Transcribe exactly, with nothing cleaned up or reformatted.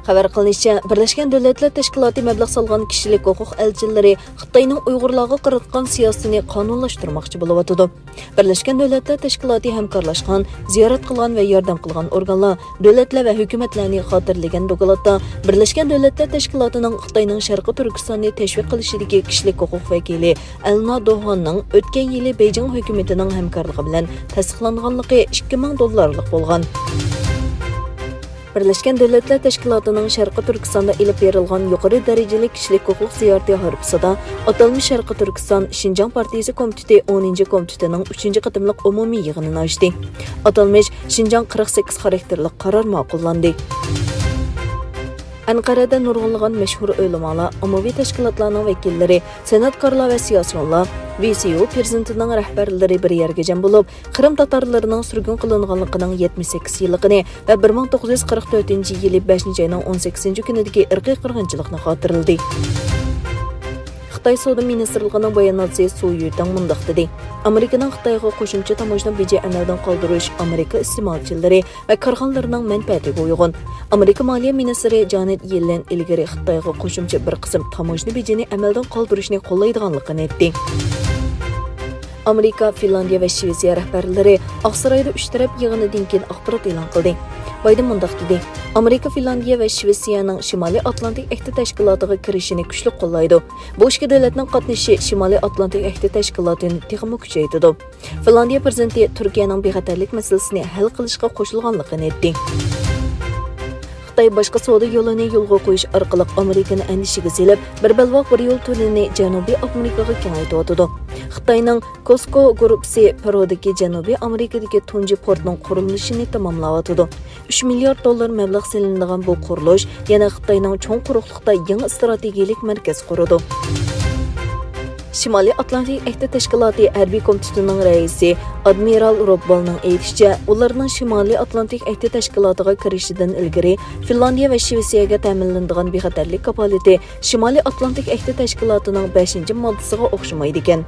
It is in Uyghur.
خەۋەر قىلىنىشىچە، بىرلەشكەن دۆلەتلەر تەشكىلاتى مەبلەغ سالغان كىشىلىك ھوقۇق ئەلچىلىرى خىتاينىڭ ئۇيغۇرلارغا قاراتقان سىياسىتىنى قانۇنلاشتۇرماقچى بولۇۋاتىدۇ. بىرلەشكەن دۆلەتلەر تەشكىلاتى ھەمكارلاشقان، زىيارەت قىلغان ۋە ياردەم قىلغان ئورگانلار، دۆلەتلەر ۋە ھۆكۈمەتلەرنى خاتىرىلىگەن دوكلاتتا، بىرلەشكەن دۆلەتلەر تەشكىلاتىنىڭ خىتاينىڭ شەرقىي تۈركىستاننى تەشۋىق قىلىشىدىكى كىشىلىك ھوقۇق ۋەكىلى ئەلنا دوھاننىڭ ئۆتكەن يىلى بېيجىڭ ھۆكۈمىتىنىڭ ھەمكارلىقى بىلەن تەستىقلانغانلىقى ئىككى مىڭ دوللارلىق بولغان. بىرلەشكەن دۆلەتلەر تەشكىلاتىنىڭ شەرقىي تۈركىستاندا ئېلىپ بېرىلغان يۇقىرى دەرىجىلىك كىشىلىك ھوقۇق زىيارىتى ھارپىسىدا ئاتالمىش شەرقىي تۈركىستان شىنجاڭ پارتىيىسى كومىتېتى ئونىنچى كومىتېتىنىڭ ئۈچىنچى قېتىملىق ئومۇمىي يىغىنىنى ئاچتى. ئاتالمىش شىنجاڭ قىرىق سەككىز خاراكتېرلىك قارار ماقۇللاندى. ئەنقەرەدە نۇرغۇنلىغان مەشھۇر ئۆلىمالار، ئاممىۋى تەشكىلاتلارنىڭ ۋەكىللىرى، سەنئەتكارلار ۋە سىياسىيونلار، ۋسيو پىرېزىدېنتىنىڭ رەھبەرلىرى بىر يەرگە جەم بولۇپ، قىرىم تاتارلىرىنىڭ سۈرگۈن قىلىنغانلىقىنىڭ يەتمىش سەككىز يىللىقىنى ۋە بىر مىڭ توققۇز يۈز قىرىق تۆتىنچى يىلى بەشىنچى ئاينىڭ ئون سەككىزىنچى كۈنىدىكى ئىرقىي قىرغىنچىلىقنى خاتىرىلىدى. خىتاي سودا مىنىستىرلىقىنىڭ باياناتچىسى سۇ يۈتاڭ مۇنداق دېدى: ئامېرىكىنىڭ خىتايغا قوشۇمچە تاموژنا بېجى ئەمەلدىن قالدۇرۇش ئامېرىكا ئىستېمالچىلىرى ۋە كارخانىلىرىنىڭ مەنپەئەتىگە ئۇيغۇن. ئامېرىكا مالىيە مىنىستىرى جانېت يېللېن ئىلگىرى خىتايغا قوشۇمچە بىر قىسىم تاموژنا بېجىنى ئەمەلدىن قالدۇرۇشنى قوللايدىغانلىقىنى ئېيتتى. ئامېرىكا، فىنلاندىيە ۋە شىۋېتسىيە رەھبەرلىرى ئاقسارايدا ئۈچ تەرەپ يىغىنىدىن كېيىن ئاخبارات ئېلان قىلدى. بايدېن مۇنداق دېدى: ئامېرىكا، فىنلاندىيە ۋە شىۋېتسىيەنىڭ شىمالىي ئاتلانتىك ئەھدى تەشكىلاتىغا كىرىشىنى كۈچلۈك قوللايدۇ. بۇ ئىككى دۆلەتنىڭ قاتنىشىشى شىمالىي ئاتلانتىك ئەھدى تەشكىلاتىنى تېخىمۇ كۈچەيتىدۇ. فىنلاندىيە پىرېزىدېنتى تۈركىيەنىڭ بىخەتەرلىك مەسىلىسىنى ھەل قىلىشقا قوشۇلغانلىقىنى ئېيتتى. خىتاي باشقا سودا يولىنى يولغا قويۇش ئارقىلىق ئامېرىكىنى ئەندىشىگە سېلىپ، بىر بەلباغ بىر يول تۈرىنى جەنۇبىي ئامېرىكىغا كېڭەيتىۋاتىدۇ. خىتاينىڭ كوسكو گۇرۇپپىسى پېرۇدىكى جەنۇبىي ئامېرىكىدىكى تۇنجى پورتنىڭ قۇرۇلۇشىنى تاماملاۋاتىدۇ. ئۈچ مىليارد دوللار مەبلەغ سېلىنىدىغان بۇ قۇرۇلۇش يەنە خىتاينىڭ چوڭ قۇرۇقلۇقتا يېڭى ئىستراتېگىيەلىك مەركەز قۇرىدۇ. شىمالىي ئاتلانتىك ئەھدى تەشكىلاتى ھەربىي كومىتېتىنىڭ رەئىسى ئادمىرال روب بالنىڭ ئېيتىشىچە، ئۇلارنىڭ شىمالىي ئاتلانتىك ئەھدى تەشكىلاتىغا كىرىشىدىن ئىلگىرى فىنلاندىيە ۋە شىۋېتسىيەگە تەمىنلىنىدىغان بىخەتەرلىك كاپالىتى شىمالىي ئاتلانتىك ئەھدى تەشكىلاتىنىڭ بەشىنچى ماددىسىغا ئوخشىمايدىكەن.